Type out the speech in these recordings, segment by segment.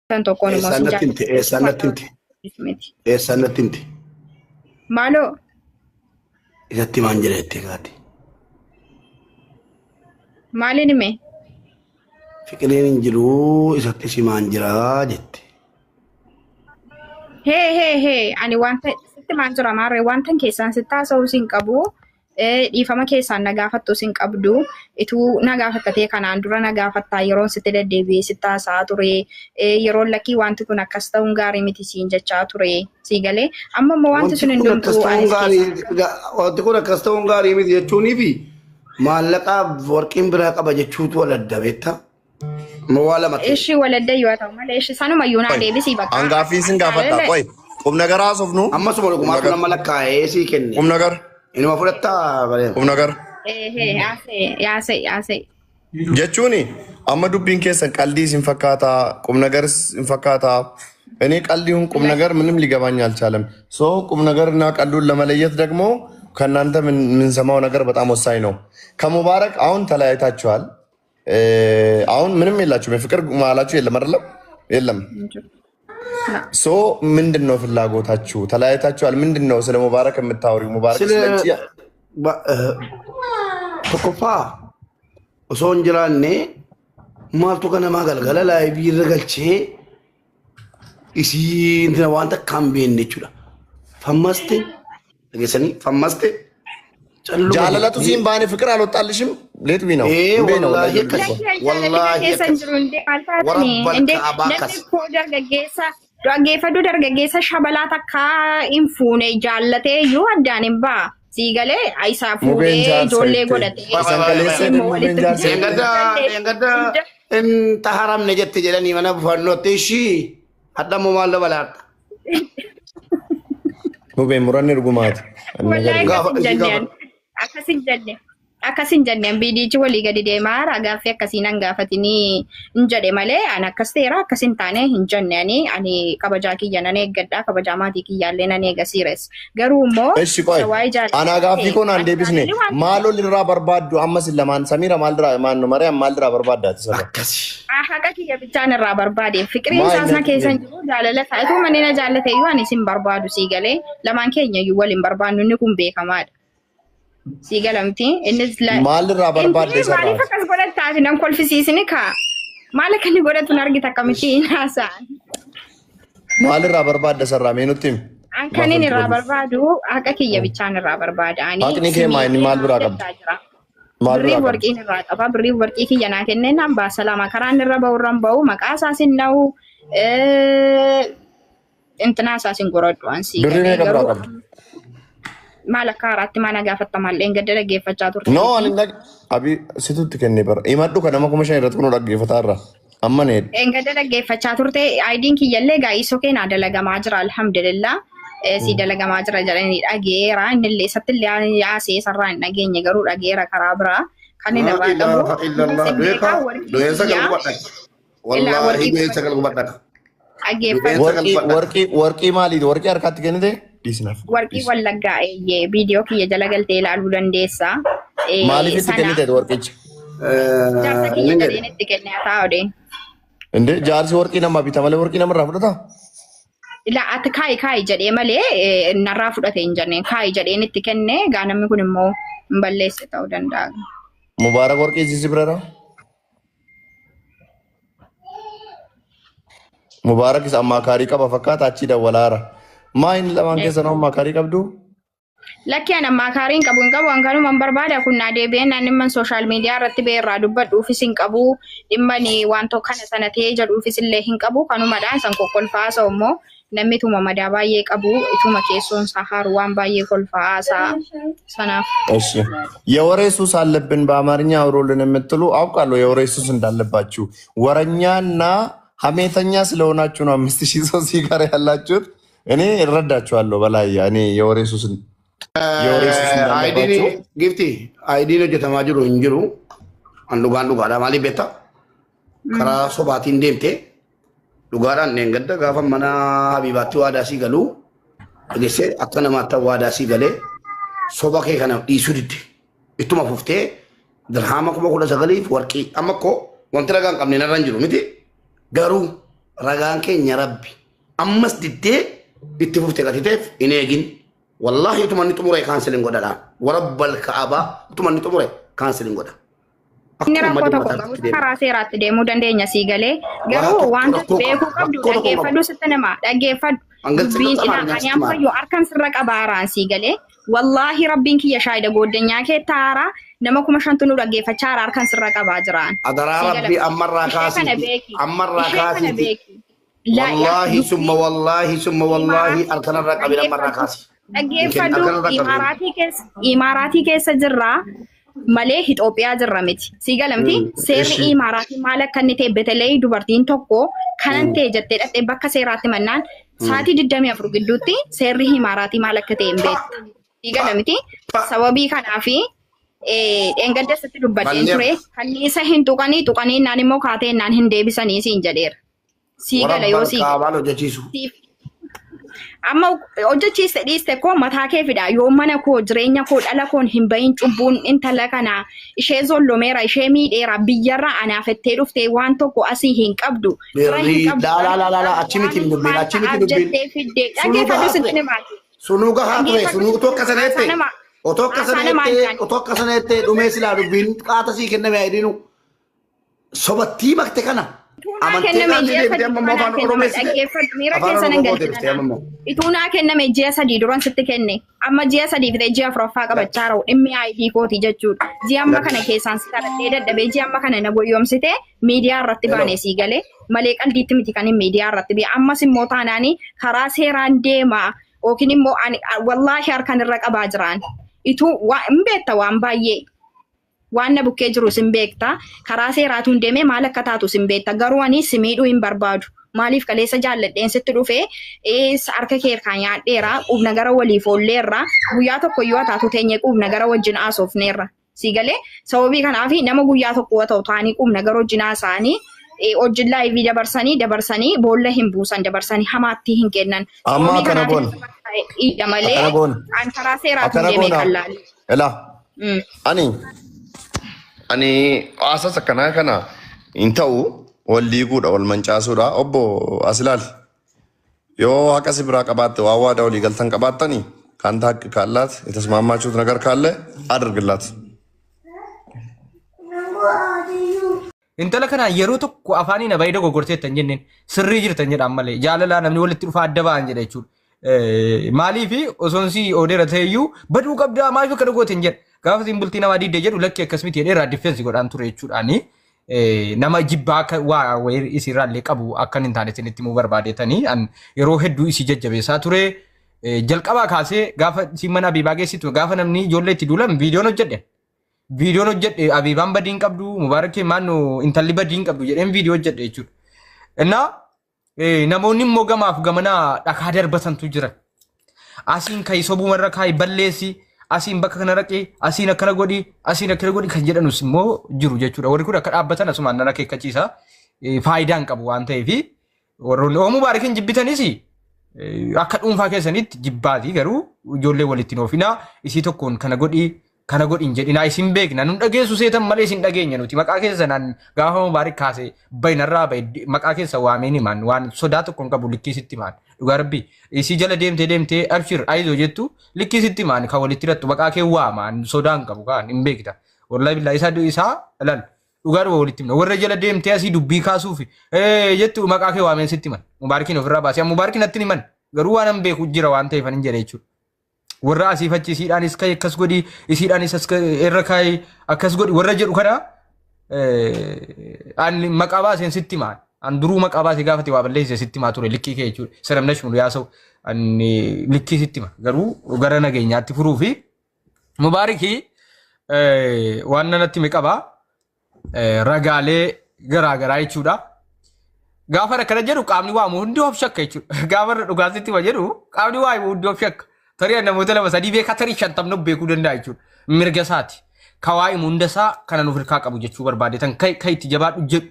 Tan tokkoon immoo Eessaan sin natti himte? Eessaan natti himte? miti. Eessaan natti himte? Maaloo Isatti maan jira jettee kaate. maaliin hime? Fiqireen hin jiru isatti simaan jira jette. Hee hee hee ani wanta sitti maan jira maarree wanta keessaan sitti haasa'uu sin qabu. Dhiifama keessaan na gaafattu sin qabdu. Ituu na gaafattatee kanaan dura na gaafattaa yeroon sitti deddeebi'ee sitti haasa'aa ture. Yeroon lakkii wanti kun akkas ta'uun gaarii miti siin jechaa ture. Sii galee amma immoo wanti Wanti sun kun akkas hundumtuu ta'uun anis gaarii keessaan wanti kun akkas ta'uun gaarii miti jechuunii fi maallaqaaf warqiin biraa qaba jechuutu wal adda beektaa? Amma waa lama ta'e. Ishi waladda yoo ta'u malee ishi sanuma iyyuu naa Qoy, deebisii bakka Hangaaffii sin gaafadha. jaalala Qoy, qubna garaa haasofnu. Amma suma Qubna dhugumaatu gar, nama lakkaa'ee sii kenne. qubna gar, Inuma fudhattaa bareeda. qubna gar. Eehee yaasee yaasee yaasee. Jechuun amma dubbiin keessan ቀልድ isin fakkaata, ቁም ነገር isin fakkaata። እኔ ቀልድ ይሁን ቁም ነገር ምንም ሊገባኝ አልቻለም። ሶ ቁም ነገርና ቀልዱን ለመለየት ደግሞ ከእናንተ የምንሰማው ነገር በጣም ወሳኝ ነው። ከሙባረክ አሁን ተለያይታችኋል። አሁን ምንም የላችሁም። የፍቅር መሀላችሁ የለም አይደለም? የለም። ሶ ምንድን ነው ፍላጎታችሁ? ተለያይታችኋል። ምንድን ነው ስለ ሙባረክ የምታወሪው? ሙባረክ ስለ ስለ አንቺ tokkoffaa osoo hin jiraanne maaltu ganamaa galgala laayivii irra galchee isii intina waan takka hin beekne jechuudha. Fammaste dhageessanii fammaste calluma jaalalatu jettee siin baane ፍቅር አልወጣልሽም። ሌትዊ ነው ee እንዴ ነው wallaahi ወላሂ akkas ልልሽ Lakkii jaalalli wallaahi keessa hin akkas jiru hundee maal taatanii warabbal indee kaabaa namni akkas koo dargaggeessa dhaggeeffadhu dargaggeessa shabalaa takka hin fuune jaallatee iyyuu addaan hin ba'a. Sii galee isaa Mubeen fuudhee jaarsa ijoollee jette godhatee isan kaleessa immoo mubeen walitti jaarsa fidee jette Dheengadda jallee dheengadda hunda hin taharamne jette jedhanii mana bufannootti ishii hadhammoo maal dabalaadha. Mubeen muranni dhugumaati. Inni Wallaahi gargaara. akkas Gaafa hin isii jenneen gaafadhu. akkas hin jenne akkas hin jenneen biidichi walii gadi deemaa jira gaaffii akkasii nan gaafatinii hin jedhe malee ani akkas ta'eera akkas hin taane hin jenne ani ani kabajaa kiyya nan eeggadha kabajaa maatii kiyyaallee nan eega siires garuu immoo እሺ ቆይ isa waa'ee አና jaalalaa gaaffii ta'e koo naan ani deebisne jaalalli waan maal ol irraa barbaaddu ammas lamaan Samiira maal irraa maanno Mariyaam maal irraa barbaaddaati sirra Akkasi. Haqa kiyya bichaan irraa barbaade fiqiriin maa isaas inni na keessa hin jiru jaalala isaa itoo manni na jaallate iyyuu ani isin barbaadu sii galee lamaan keenya iyyuu wal hin barbaannu inni kun beekamaadha. Sii galamti innis maal irraa barbaadde Inti maaliif isarraati akkas godhattaati nan kolfisiisni kaa maal akka inni godhatu hin argita akkamitti hin haasa'an. maal irraa barbaadde isarraa mee nutti himi An maaf kan inni walitti irraa godhu barbaadu haqa kiyya bichaan irraa barbaada. Ani haqni kee maa inni maal simee biraa qabda jechaa jira. maal Birriif biraa qabda warqiin irraa qaba. Birriif warqii kiyya naa kennee naan baasa lama. Karaa inni irra bahu irra hin bahu. Maqaa isaas hin dha'u. Intinaa isaas hin goradhu an sii birrii galee meeqa biraa garuu qabda maal akka haaraatti maana gaafatta maal gadda dhaggeeffachaa turte No, miti. ani dhag abi situtti kenne bara. Himadhu kan nama 5,000 irratti kun dhaggeeffataa irra. Amma ne Gadda dhaggeeffachaa turte aayidiin kiyyallee gaa'isoo keenaa dalagamaa jira alhamdulillah. Si dalagamaa jira jedhanii dhageera innillee isattillee yaasee isarraa hin dhageenye garuu dhageera karaa biraa kan inni Laa irraa qabu. ilaaha illallah. Innis hin Beekaa beekaa warqii du'een sagal kiyyaa gubadha. ilaa Wallaahi warqii du'een sagal gubadha. Du'een dhaggeeffadhu. sagal warqii gubadha. warqii warqii maaliiti? Warqii harkaatti kennite? Dhiisnaaf. Warqii wallaggaa eeyyee viidiyoo kiyya jala galtee ilaaluu dandeessa. Maaliif itti Sana kennite warqicha? jaarsa kiyya Inni jedheen jedhe. itti kenne haa ta'u. Inde jaarsi warqii namaa bita malee warqii namarraa fudhataa? Ilaa ati kaayi kaayi jedhee malee narraa fudhate hin jenneen kaayi jedheen itti kenne gaa namni kun immoo hin balleesse ta'uu danda'a. Mubaarak warqii sisi bira Mubaarakis ammaakaarii qaba fakkaata achii dawwalaara. Maa inni lamaan keessan ammaakaarii qabdu? Lakki ani ammaakaarii hin qabu hin qabu an kanuma hin barbaada kun naa deebi'een naan dhimma sooshaal miidiyaa irratti ba'e irraa dubbadhuufis hin qabu dhimma ni waan tokko kana sana ta'ee jedhuufis illee hin qabu kanumadhaan san kokkolfaa haasa'u immoo namni ituma madaa baay'ee qabu ituma keessoon isaa haaru waan baay'ee kolfaa haasa'a sanaaf. እሺ የወሬ ሱስ አለብን በአማርኛ አውሮልን የምትሉ አውቃለሁ፣ የወሬ ሱስ እንዳለባችሁ ወረኛና ሀሜተኛ ስለሆናችሁ ነው 5,000 ሰው እዚህ ጋር ያላችሁት። እኔ እረዳችኋለሁ። በላይ እኔ የወሬ ሱስ Aayidiin እንዳለባችሁ gifti aayidiin hojjetamaa jiru hin jiru. An dhugaan dhugaadha maaliif beektaa? Karaa sobaatiin deemte dhugaadhaan dheengadda gaafa mana Habiibaatti waadaa sii galuu dhageessee akka namaatti waadaa sii galee soba kee kana dhiisuu didde. Ittuma fuftee dirhaama 19,000f warqii amma koo wanti ragaa hin qabne narra hin jiru miti. Garuu Ragaan keenya Rabbi. Ammas diddee itti fufte gatiteef hin eegin. Wallaahi utuma inni xumure cancel hin godhadha. Warabbal ka'abaa utuma inni xumure cancel hin godha. Inni Akkuma rakkoo tokko mataa qabu deema. Karaa seeraatti deemuu dandeenya sii galee. Waa Garuu tokko wanta rakkoo beekuu qaba. qabdu Rakkoo tokko dhaggeeffadhu qaba. Sitti nama dhaggeeffadhu. Hangalsi Dubbiin qaxxamaa ilaa ani nyaasti amma maal? yoo harkan sirra qabaaraan sii galee. Wallaahi Rabbiin kiyya shaayida gooddanyaa kee taara nama 5,000tu nu dhaggeeffachaa jira harkan sirra qabaa jiraan. Adaraa Sii gala. Rabbii ammarraa Ishee kana kaasiiti. beeki. Ammarraa Ishee kana kaasiiti. beeki. Laa Wallaahi summa dubbiin wallaahi summa wallaahi harkanarraa qabin ammarraa dhaggeeffadhu. kaasi. Dhaggeeffadhu. Harkanarraa qabin. Imaaraatii keessa jirraa malee Itoophiyaa jirra miti. Sii galamti seerri Eshi. Imaaraatii maal akka inni ta'e betelee dubartiin tokko kanan ta'e jettee dhaqxee bakka seeraatti mannaan sa'aatii 24 gidduutti seerri Imaaraatii maal akka ta'e hin beektu. Sii galamti sababii kanaafi dheengadda sitti dubbadheen ture Balleef. kanniisa hin tuqanii tuqanii naan immoo kaatee naan hin deebisanii siin jedheera. Sii gala yoo Warabbal sii gala. kaabaan hojjechiisu. Siif amma hojjechiiste dhiiste koo mataa kee fida yoo mana koo jireenya koo dhala koon hin bahin cubbuun intala kanaa ishee zollomeera ishee miidheera biyyarra anaafettee dhuftee waan tokko asii hin qabdu fira hin Birrii qabdu laa laa laa laa laa achi miti waan dubbiin maal achi miti ta'aaf dubbiin. jettee fiddee Sunuu dhaggeeffadhu gahaa sitti ture. himaati. Sunuu gahaa ture. Dhaggeeffadhu Sunuu otoo sitti akka sana haasaa jette. nama Otoo akka haasaa sana nama jettee halkan. Otoo akka sana jettee dhumee silaa dubbiin qaata sii kenname ayidinu. Sobattii makte kana. Ituu naa Amantee kenname kaasee ji'a deebitee 3 amma immoo dura naa afaan kenname Oromeessite. dhaggeeffadhu miira Afaan keessa nan Oromoo deebitee galchina amma immoo. Ituu naa kenname ji'a 3 duran sitti kenne amma ji'a 3 fixee ji'a 4ffaa qabachaa jiru dhimmi ID kooti jechuudha. Ji'a amma kana keessaan si kadhadhee dadhabee ji'a amma kana na goyyomsite miidiyaa irratti Hello. baane sii galee malee qaldiitti miti kan hin miidiyaa irratti ba'e ammas immoo taanaani karaa seeraan deema yookiin immoo ani wallaahi harkan irra qabaa jiraan ituu hin beekta waan baay'ee. Waan na bukkee jiru sin beekta. Karaa seeraatuun deemee maal akka taatu sin beekta. Garuu ani si miidhuu hin barbaadu. Maaliif kaleessa jaalladheen sitti dhufee eessa harka kee harkaan nyaadheera qubna gara waliif oolleerra guyyaa tokko iyyuu haa taatu teenyee qubna gara wajjin haasofneerra. Sii galee sababii kanaaf nama guyyaa tokko haa ta'u ta'anii qubna gara wajjin haasa'anii wajjin live dabarsanii dabarsanii boolla hin buusan dabarsanii hamaatti hin kennan. Amma Sababii akkana kanaaf goona. iyya malee Akkana goona. an karaa seeraatuun Akkana deemee goona. qallaale. Elaa. Ani haasas akkanaa kana hin ta'u wal diiguudha wal mancaasuudha obbo as ilaali. Yoo haqa si biraa qabaatte waan waadaa walii galtan qabaattani ከአንተ ሀቅ ካላት የተስማማችሁት ነገር ካለ አድርግላት። Intala kanaan yeroo tokko afaaniin abayii dogoggorteetta hin jenneen sirrii jirtan jedhaan malee jaalalaa namni walitti dhufa adda ba'an jedha jechuudha. Maaliif osoon si odeera ta'eyyuu baduu qabdaa maaliif akka dhugoote hin jedha. Gaafa isin bultii namaa diidee jedhu lakki akkasumatti jedhee irraa defense godhaan ture jechuudhaani. Nama jibbaa akka waa wayii isirraallee qabu akkan hin taane isinitti himuu barbaadetanii an yeroo hedduu isii jajjabeessaa ture. Jalqabaa kaasee gaafa isin mana Abiibaa geessitu gaafa namni ijoollee itti duulan viidiyoon hojjedhe. Viidiyoon hojjedhe Abiibaan badii hin qabdu Mubaarakee maanno intalli badii hin qabdu jedheen viidiyoo hojjedhe jechuudha. Innaa namoonni immoo gamaaf gamanaa dhakaa darbatantu jiran. Asiin ka'i sobumarra kaa'i balleessi asiin bakka kana raqee asiin akkana godhi asiin akkana godhi kan jedhanus immoo jiru jechuudha. Warri kun akka dhaabbatan asumaan nan akeekkachiisa. Faayidaa hin qabu waan ta'eef warroonni oo Mubaarakiin jibbitanis akka dhuunfaa keessanitti jibbaati garuu ijoollee walitti hin oofinaa isii tokkoon kana godhi kana godhi hin jedhinaa isin beekna nun dhageessu seetan malee isin dhageenya nuti maqaa keessanaan gaafa Mubaarik kaase bayinarraa bahe maqaa keessa waameen himaan waan sodaa tokko hin qabu likkii sitti himaan dhugaa rabbi isii jala deemtee deemtee abshir ayizoo jettu likkii sitti himaan kan walitti hidhattu maqaa kee waamaan sodaa hin qabu kaan hin beekta wallahi billaa isaa isaa laal dhugaa dhuga walitti himna warra jala deemtee asii dubbii kaasuuf jettu maqaa kee waameen sitti himan Mubaarikiin ofirraa baasee Mubaarikiin natti himan garuu waan an beeku jira waan ta'eef hin jedhe jechuudha. Warra asiif achi isiidhaanis ka'e akkas godhi isiidhaanis as irra kaa'e akkas godhi warra jedhu kana an maqaa baaseen sitti himaan an duruu maqaa baasee gaafate waa balleesse sitti himaa ture likkii kee jechuudha. Saramnash mulu yaasa'u an likkii sitti hima garuu gara nageenyaatti furuu fi Mubaarikii waan nanatti hime qabaa ragaalee garaa garaa jechuudha. Gaafa akkana jedhu qaamni waamu hundi of shakka jechuudha. Gaafa dhugaasitti hima jedhu qaamni waamu hundi of shakka. Tarii namoota lama sadii beekaa tarii shantamnu beekuu danda'a jechuudha. Mirga isaati. Kawaa himu hunda isaa kana nuuf hirkaa qabu jechuu barbaade tan kai itti jabaadhu jedhu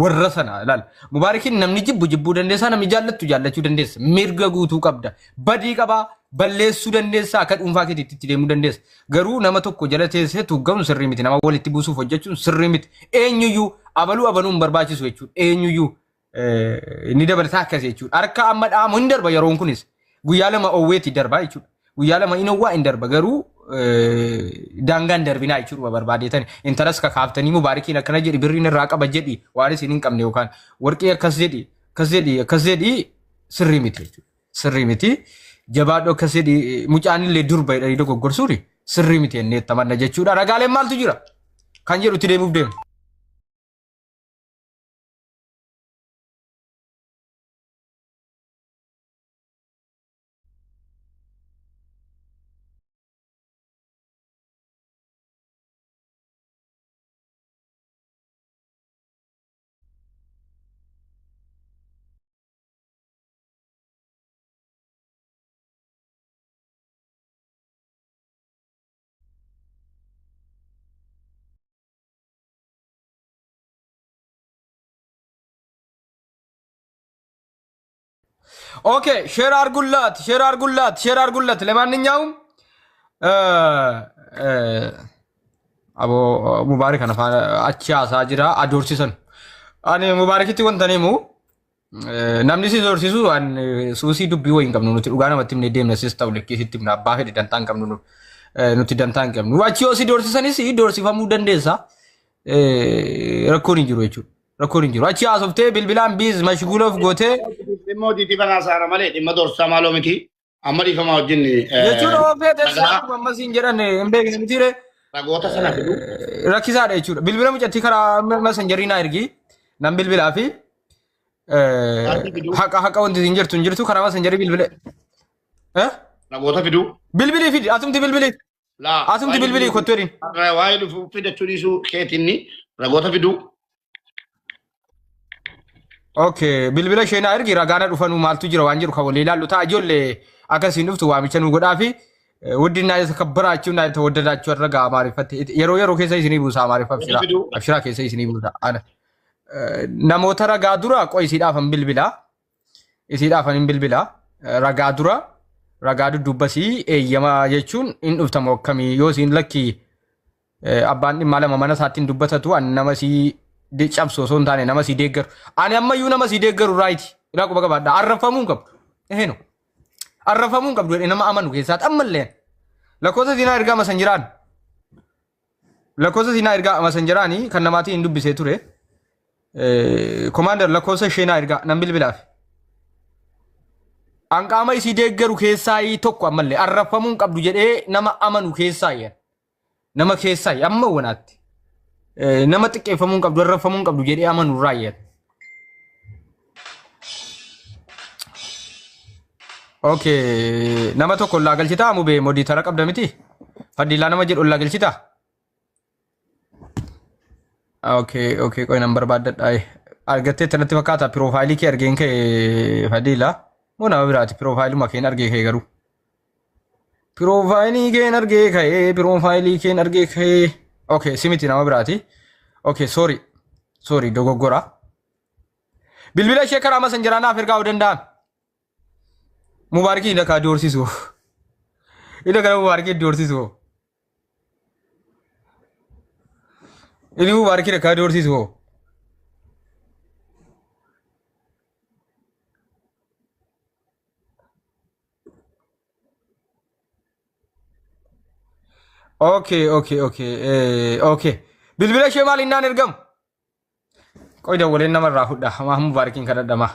warra sana ilaal. Mubaarikiin namni jibbu jibbuu dandeessa namni jaallattu jaallachuu dandeessa. Mirga guutuu qabda. Badii qabaa balleessuu dandeessa akka dhuunfaa keetiitti itti deemuu dandeessa. Garuu nama tokko jala teessee tuuggamuun sirrii miti. Nama walitti buusuuf hojjechuun sirrii miti. Eenyuyyuu abaluu abaluun barbaachisu jechuudha. Eenyuyyuu Inni dabalataa akkas jechuudha. Harka amma dhaamu hin darba yeroon kunis. Guyyaa 2 owweeti darba jechuudha. Guyyaa 2 in owwaa hin darba garuu daangaa hin darbinaa jechuudha barbaadeetan. Intalas kakaaftanii Mubaarikiin akkana jedhi birriin irraa qaba jedhi waan isin hin qabne yookaan warqii akkas jedhi akkas jedhi akkas jedhi sirrii miti jechuudha. Sirrii miti. Jabaadhu akkas jedhi mucaan illee durba jedhanii dogoggorsuuni sirrii miti jennee tamanna jechuudha. Ragaaleen maaltu jira? Kan jedhutti deemuuf deema. ኦኬ ሼር አርጉላት፣ ሼር አርጉላት፣ ሼር አርጉላት። ለማንኛውም አቦ ሙባሪክ kana faana achi haasaa jira adoorsisan. Ani Mubaarikitti wanta himu namni si doorsisu waan suusii dubbii wayii hin qabnu nuti dhugaa namatti himnee deemna sis ta'u likkii sitti himna abbaa fedhe dantaa hin qabnu nuti dantaa hin qabnu. Achi yoo si doorsisanis doorsifamuu dandeessa. Rakkoon hin jiru jechuudha. Rakkoon hin jiru. Achi haasoftee bilbilaan biiz mashguula of gootee Dhimma hojiitii banaa saara malee dhimma doorsisaa maaloo miti. Amma dhiifamaa wajjin jechuudha oo feetes akkuma ammas hin jedhan hin beekne mitiire ragoota sana fidu. Rakkisaadha jechuudha. Bilbila mucattii karaa masanjarii naa ergi nan bilbilaa fi haqa haqa wanti hin jirtu hin jirtu karaa masanjarii bilbile. Ragoota fiduu. Bilbilii fidi atumti bilbilii Laa. atumti bilbilii kottu jedhin. Waa'ee dhufuu fidachuu dhiisuu keetinni ragoota fiduu. Okay, bilbila ishee naa ergi ragaana dhufanuu maaltu jira waan jiru kan walii ilaallu ta'a ijoollee akkasiin dhuftu waamicha nu godhaa fi ውድና የተከበራችሁ እና የተወደዳችሁ አድረጋ አማሪፈት yeroo yeroo keessa isinii buusa Amaariffa abshiraa abshiraa keessa isinii buusa ana namoota ragaa dura qoy isiidhaafan bilbila isiidhaafan hin bilbila ragaa dura ragaa duddubbasii eeyyama jechuun hin dhuftamu akkamii yoo isiin lakkii abbaan dhimmaa lama mana isaatti hin dubbatatu ani nama sii cabsu osoo hin taane nama sii deeggaru ani ammayyuu nama sii deeggaru raayiti ilaa quba qabaadha arrafamuu hin qabdu eeno arrafamuu hin qabdu jedhee nama amanu keessaatti ammallee lakkoofsa siinaa ergaa masanjiraan lakkoofsa siinaa ergaa masanjiraanii kan namaatiin hin dubbisee ture komaander lakkoofsa ishee naa ergaa nan bilbilaaf. An qaama isii deeggaru keessaa tokko ammallee arrafamuu hin qabdu jedhee nama amanu keessaa nama keessaa amma wanaatti nama xiqqeeffamuu hin qabdu arrafamuu hin qabdu jedhee amanu irraa Okay, nama tokko ollaa galchitaa mubee moditara qabda miti? Faddiilaa nama jedhu ollaa galchitaa? Okay, okay, qoy nan barbaaddadha. Argattee natti fakkaata piroofaayilii kee argeen kee Faddiilaa. Moo nama biraati piroofaayiluma keen argee kee garuu. Piroofaayilii keen argee ka'ee piroofaayilii keen argee ka'ee. Okay, si miti nama biraati. Okay, sorry. Sorry, dogoggora. Bilbila ishee karaa masanjaraa naaf ergaa danda'an. Mubaarikii inni akka doorsisu. Inni kana Mubaarikii doorsisu. Inni Mubaarikii akka doorsisu. Okay. Bilbila ishee maal innaan ergamu? Qoy dawwaleen namarraa fudha. Maa Mubaarikiin kadhadhama.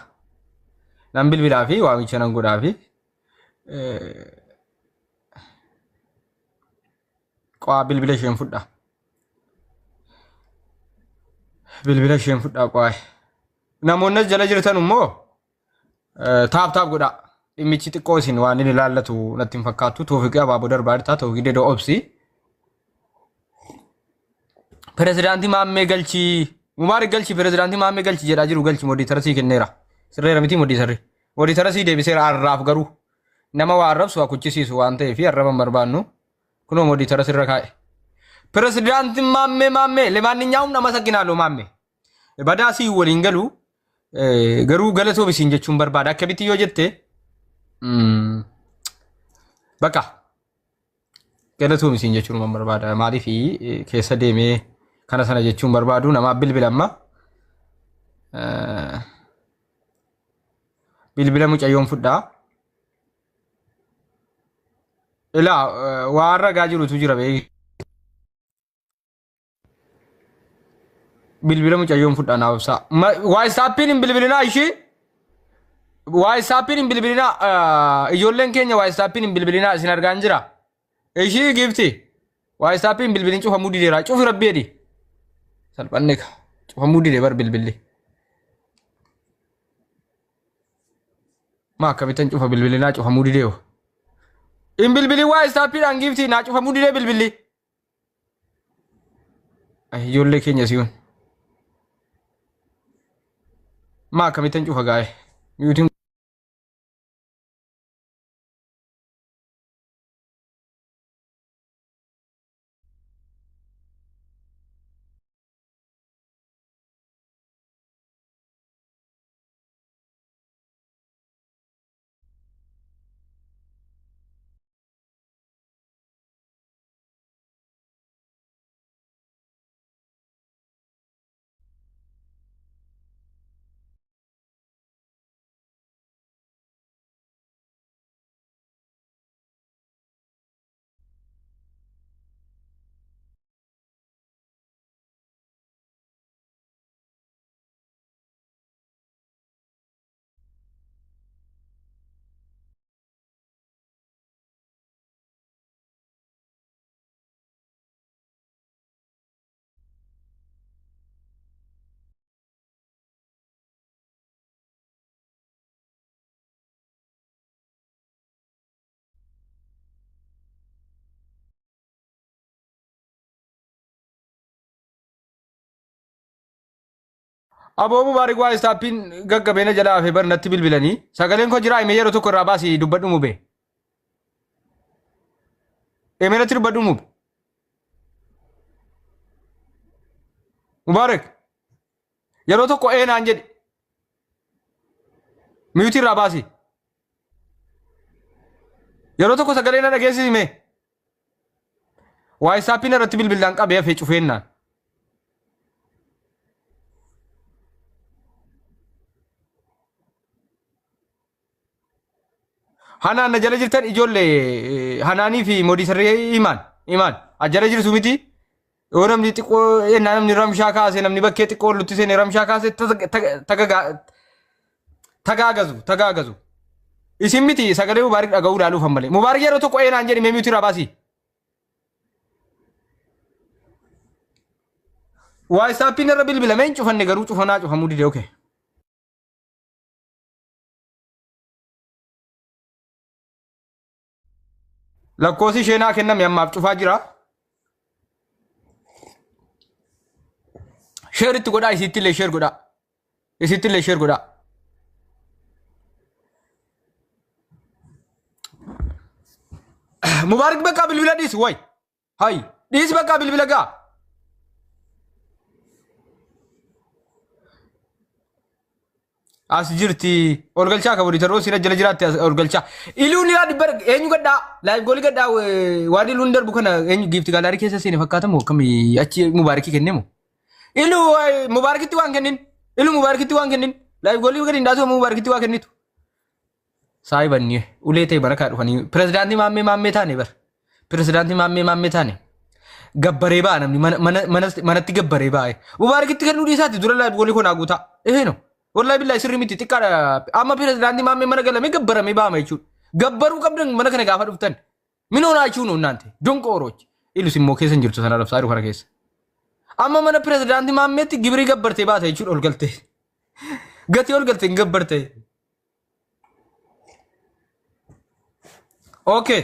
Nan bilbilaa fi waamicha nan godhaa fi. Qo'aa bilbila isheen fudha. Bilbila isheen fudha qo'aa. Namoonni as jala jirtan immoo tap tap godhaa. Dhimmichi xiqqoo isin waan inni ilaallatu natti hin fakkaatu. Toofiqii abaaboo darbaa jirta. Toofiqii dedoo obsi. Pirezidaantii Maammee galchii. Mubaarik galchii pirezidaantii Maammee galchii jedhaa jiru galchi moditara sii kenneera. Sirreera miti moditarri. Moditara sii deebiseera arraaf garuu. Nama waa arrabsu waa kuchisiisu waan ta'eef arraba hin barbaannu. Kunoo moditara sirra kaa'e. Pirezidaantiin Maammee Maammee ለማንኛውም አመሰግናለሁ ማሜ badaa sii waliin galu garuu galatoomi siin jechuun barbaada akkamitti yoo jette bakka galatoomi siin jechuun barbaada maaliif keessa deemee kana sana jechuun barbaadu namaaf bilbila amma. Bilbila mucayyoon fudhaa. Ilaa waan ragaa jirutu jira beeki. Bilbila mucayyoon fudhaa naaf ibsaa. Waayissaappiin hin bilbilinaa ishii. Waayissaappiin hin bilbilinaa ijoolleen keenya waayissaappiin hin bilbilinaa isin argaan jira. Ishii gifti. Waayissaappiin bilbilin cufamuu dideera. Cufi rabbi jedhi. Salphanne ka. Cufamuu dide bar bilbilli. Maa akkamittan cufa bilbilli naa cufamuu didee hoo. Hin bilbilin waayissaappiidhaan gifti naa cufamuu didee bilbilli. Ay, ijoollee keenya siyuun. Maa akkamittan cufa gaa'e. Miyuutiin Aboo Mubaarik waa istaappiin gaggabeena jalaa hafe bar natti bilbilanii. Sagaleen koo jiraa himee yeroo tokko irraa baasii dubbadhu mube. Himee natti dubbadhu mube. Mubaarik yeroo tokko ee naan jedhi. Miyuutii irraa baasi. Yeroo tokko sagalee na dhageessisi mee. Waayisaappiin irratti bilbilaan qabee hafee cufeennaan. Hanaan na jala jirtan ijoollee Hanaanii fi Moodii Sarree Imaan Imaan jala jirtu miti. Yoo namni xiqqoo ennaa namni ramshaa kaase namni bakkee xiqqoo lutti seene ramshaa kaase tagaagazu tagaagazu. Isin miti sagalee Mubaarik dhaga'uu ilaaluuf malee. Mubaarik yeroo tokko eenaan jedhi mee mute irraa baasi. Waayisaappiin irra bilbilamee hin cufanne garuu cufanaa cufamuu dide okay. Lakkoofsi ishee naa kenname ammaaf cufaa jira. Sheer itti godhaa isiitti illee sheer godhaa. Isiitti illee sheer godhaa. Mubaarik bakka bilbila dhiisi way. Hay dhiisi bakka bilbila gaa. As jirti ol galchaa kan monitoroo sira jala jiraatti as ol galchaa. Iluun yaa dhibba eenyu gadhaa laayif goolii gadhaa waan iluun darbu kana eenyu giifti gaalaarii keessa seene fakkaatamu akkamii achi mubaarikii kennemu. Iluu mubaarikitti waan kennin iluu mubaarikitti waan kennin laayif goolii gadi hin daatu mubaarikitti waan kennitu. Saayibanni ulee ta'e barakaa dhufanii pirezidaantii maammee maammee taane bar pirezidaantii maammee maammee taane gabbaree ba'a namni mana mana manas- manatti gabbaree ba'a. Mubaarakitti kennuu dhiisaati dura laayif goolii kun guutaa. Eheeno wallahi billahi sirrii miti xiqqaadha amma pirezidaantii maammee mana galamee gabbaramee ba'ama jechuudha. Gabbaruu qabdan mana kana gaafa dhuftan minoon achuu nuun naante donqooroochi. Ilus immoo keessa hin jirtu sana rabsaa jiru kana keessa. Amma mana pirezidaantii maammeetti gibirii gabbartee baata jechuudha ol galtee. Gatii ol galtee hin gabbartee. Okay.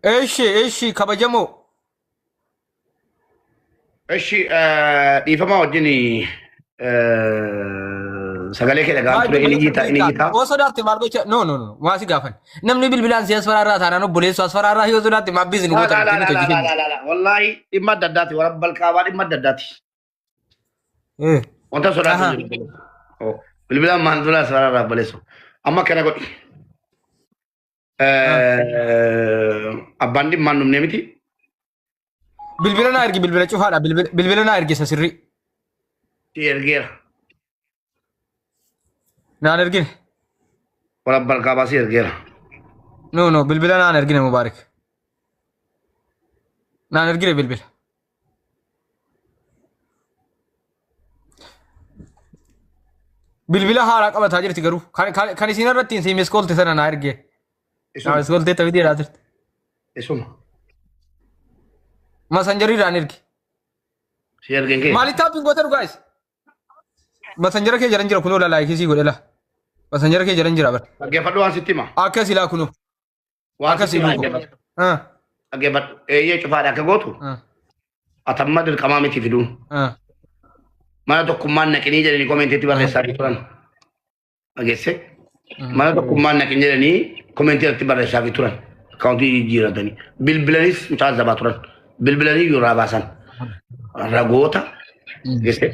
Eshi, eshi, kabajamoo. Eshi dhiifama wajjin sagalee kee dhagaan ture inni jiita inni jiita. Yoo sodaatte maal gocha? No, no, no. Waa si gaafan. Namni bilbilaan si as faraarraa taanaan obboleessu as faraarraa yoo sodaatte maal biizi nu goota nuti nuti hojii keenya. Wallaahi dhimma adda addaati warra balqaabaa dhimma adda addaati. Wanta sodaatu jiru. Oh, Bilbilaan maal dura as faraarraa obboleessu. Amma akkana godhi. Abbaan dhimmaan dhumnee miti. Bilbila naa ergi bilbila cufaadha bilbila naa ergi isa sirrii. Si ergeera. Naan ergine. Warabbal kaabaa si ergeera. No, no, bilbila naan ergine Mubaarik. Naan ergine bilbila. Bilbila haaraa qabataa jirti garuu kan isin irratti hin miskoolte sana naa ergee. Naa Isuma. miskooltee taphitee dhaa jirti. Isuma. Masanjarii irraan ergi. Si ergeen kee. Maalitti taappiin goota dhugaayis? Masanjara kee jalan jira kunoo laa laayikii godhe laa. Masanjara kee jalan jira bara. Dhaggeeffadhu waan sitti hima. Akkas ilaa kunoo. Waan Akkas sitti hima iluu. dhaggeeffadhu. Dhaggeeffadhu. Eeyyee cufaadha akka gootu. Atamma dirqamaa miti fiduun. Mana tokkummaan naqinii jedhanii koomentiitti barreessaa turan. Dhageesse? Mana tokkummaan naqin jedhanii koomentii irratti barreessaa turan. Akkaawuntii jijjiiratanii. Bilbilanis mucaa zabaa turan. Bilbilanii yuuraa baasan. Ragoota. Dhageesse?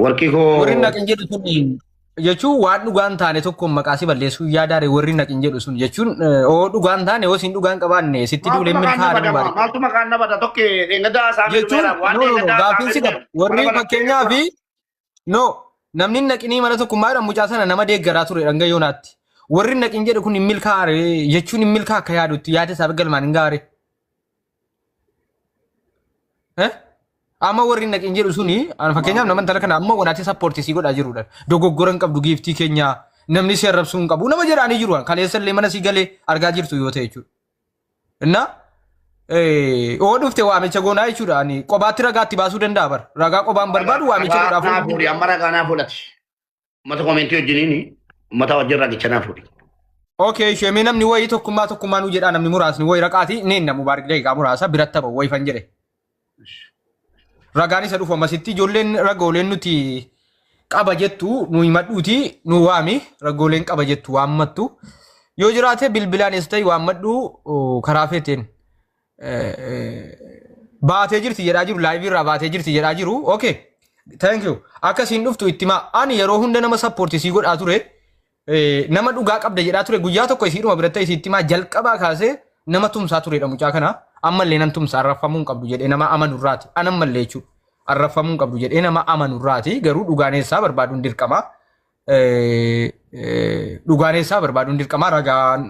Warqii koo. Warri naqin jedhu sun jechuun waan dhugaan taane tokkoon maqaa si balleessuu yaadaare warri naqin jedhu sun jechuun oo dhugaan taane oo siin dhugaan qabaanne sitti Maaltu duulee maqaan milkaa'aa na bada? Mubaarik. Maaltu maqaan na bada? Tokke dheengaddaa saamee Jechuun dhumeera. Waan no no no dheengaddaa gaaffiin si saamee qaba. Warri dhumeera. fakkeenyaa fi no namni naqinii mana tokkummaa jedhamu mucaa sana nama deeggaraa ture dhanga yoonaatti. Warri naqin jedhu kun hin milkaa'are jechuun hin milkaa akka yaadutti yaada isaa galmaan hin gaare. Amma warri naqin jedhu suni ani fakkeenyaaf nama intala kana amma wanaatti sappoortii sii godhaa jirudha. Dogoggora hin qabdu giiftii keenya namni si arrabsuu hin qabu nama jedhaanii jiru. Kaleessa illee mana sii galee argaa jirtu yoo ta'e jechuudha. Inna oo dhufte waamicha goonaa jechuudha. Ani qobaatti ragaatti baasuu danda'a bara. Ragaa qobaan barbaadu waamicha Ragaa godhaaf. naa fuudhi. Amma ragaa naa fuudhati. Uummata koomentii wajjiniin uummata wajjin ragicha naa fuudhi. Okay, ishee namni wayii tokkummaa tokkummaa nuu jedhaa namni muraasni wayii raqaati ni inna Mubaarik daqiiqaa muraasa biratti hafa wayii fan jedhe. Ragaan isa dhufu ammasitti ijoolleen ragooleen nuti qaba jettu nu himadhuuti nu waami ragooleen qaba jettu waammattu yoo jiraate bilbilaanis ta'e waammadhu karaa feeteen baatee jirti jedhaa jiru laayivii irraa baatee jirti jedhaa jiru. Okay, thank you. Akkasiin dhuftu itti himaa. Ani yeroo hunda nama sappoortii sii godhaa ture, nama dhugaa qabda jedhaa ture. Guyyaa tokko isiidhuma biratti isiitti himaa jalqabaa kaasee nama tumsaa turedha mucaa kana. Ammallee nan tumsaa arrafamuu hin qabdu jedhee nama amanurraati. An ammallee jechuudha. Arrafamuu hin qabdu jedhee nama amanurraati. Garuu dhugaaneessaa barbaaduun dirqama. Dhugaaneessaa barbaaduun dirqama. Ragaan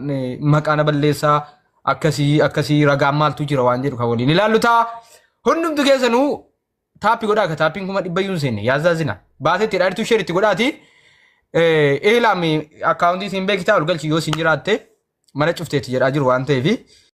maqaa na balleessaa akkasii akkasii ragaan maaltu jira waan jedhu kan waliin ilaallu ta'a. Hundumtu keessanuu taappii godhaa akka taappiin 100,000 iyyuu hin seenne yaazzaazina. Baasetti dhaadhitu ishee itti godhaati. Eelaami akkaawuntii siin beektaa ol galchi yoo siin jiraatte mana cufteetti jedhaa jiru waan ta'eefi.